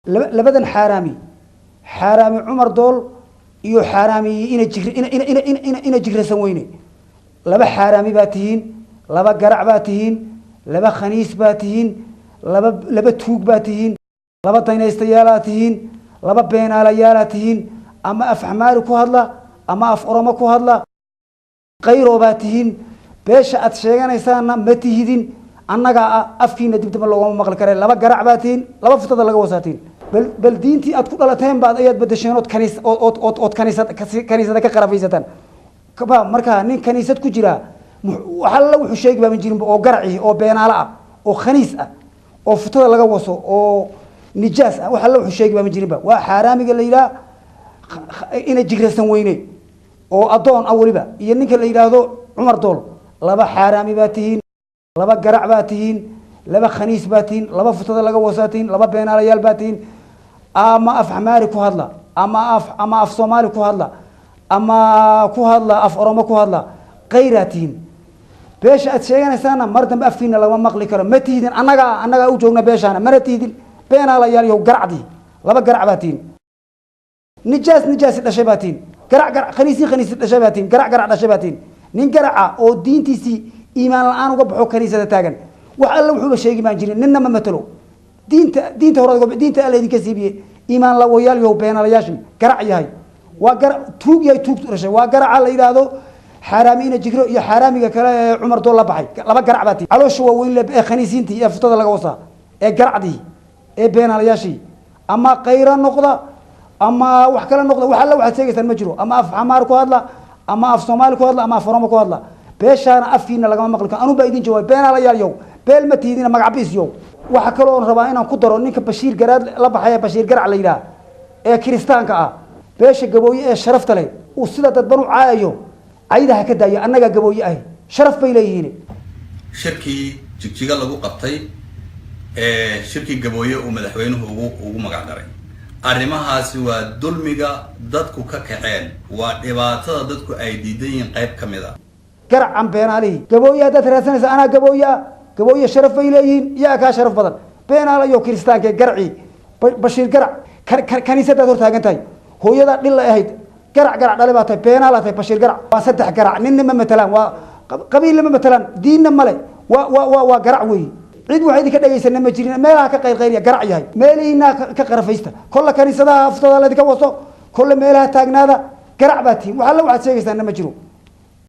Labadan xaaraami, xaaraami Cumar Dool iyo xaaraami ina jir ina ina ina ina ina jigrasan weyne, laba xaaraami baa tihiin, laba garac baa tihiin, laba khaniis baa tihiin, laba tuug baa tihiin, laba daynaystayaalaa tihiin, laba beenaalayaalaa tihiin. Ama af Xamaari ku hadla ama af Oromo ku hadla, qayroo baa tihiin. Beesha aad sheeganaysaana ma tihidin, annagaa ah afkiina dib damba loogama maqli kare. Laba garac baa tihiin, laba futada laga wasaatiin. Bal diintii aad ku dhalateen baad ayaad bedesheen ood kaniis ood ood ood kaniisad kaniisada ka qarafaysataan ba. Markaa nin kaniisad ku jira wax alla wuxuu sheegi baaban jirinba, oo garaci oo beenaalo ah oo khaniis ah oo futada laga waso oo nijaas ah, wax alla wuxuu sheegi baaban jirinba. Waa xaaraamiga la yidhaah ina jigrasan weyne oo addoon ah weliba, iyo ninka la yidhaahdo Cumar Dool. Laba xaaraami baa tihiin, laba garac baa tihiin, laba khaniis baa tihiin, laba futada laga wasaa tihiin, laba beenaalayaal baa tihiin. Ama af Xamaari ku hadla ama af Soomaali ku hadla ama ku hadla af Oromo ku hadla, kayraa tihiin. Beesha aad sheeganaysaana mar dambe afkiina lagama maqli karo. Ma tihidin, annagaa u joogna beeshaana, mana tihidin. Beenaalayaal yow, garacdii laba garac baa tihiin, nijaas nijaasi dhashay baa tihiin, garac garac khaniisiin khaniisi dhashay baa tihiin, garac garac dhashay baa tihiin. Nin garaca oo diintiisii iimaan la-aan uga baxo kaniisada taagan, wax alla wuxuuba sheegi baan jirin, ninna ma matalo. Diinta hore diinta Alla idinka siibiye, iimaan lawayaal yow, beenalayaashii garac yahay, waa gara tuug yahay, tuug dhashay. Waa garaca la yidhaahdo xaaraamiina jigro iyo xaaraamiga kale ee Cumar Dool la baxay. Laba garac baa tihiin, caloosha waaweyn le ee khaniisiintii ee futada laga wasaa ee garacdii ee beenalayaashii. Ama kayra noqda ama wax kale noqda, wax alla waxaad sheegaysaan ma jiro. Ama af Xamaar ku hadla ama af Soomaali ku hadla ama af Oromo ku hadla, beeshaana afkiina lagama maqli karo. Anun baa idin jawaabay. Beenaalayaal yow, beel ma tihidina, magacabiis yow. Waxa kaloo rabaa inaan ku daro ninka Bashiir Garaad la baxaya, Bashiir Garac la yidhaah ee kiristaanka ah, beesha Gabooye ee sharafta leh uu sida dadban u caayayo, cayda ha ka daayo. Annagaa Gabooye ahi, sharaf bay leeyihiin. Shirkii Jigjiga lagu qabtay ee shirkii Gabooye uu madaxweynuhu ugu magac daray, arrimahaasi waa dulmiga dadku ka kaceen, waa dhibaatada dadku ay diidan yihiin qayb ka mid a. Garacan beenaalihii Gabooye haddaad raadsanaysa, anaa Gabooye ah. Gabooye sharaf bay leeyihiin, iyaga kaa sharaf badan. Beenaalayo kiristaanka ee garacii Bashiir Garac, kaniisadaad hor taagan tahay, hooyadaa dhilla ahayd, garac garac dhale baa tahay, beenaalaa tahay. Bashiir Garac waa saddex garac, ninna ma matalaan, waa qabiilna ma matalaan, diinna male, waa garac weeye. Cid wax idinka dhegaysana ma jirin. Meelaha ka qaylqayliya, garac yahay, meelihiinaa ka qarafaysta. Kolla kaniisadaha aftada laydinka waso, kolle meelaha taagnaada. Garac baa tihiin, wax alla waxaad sheegaysaana ma jiro.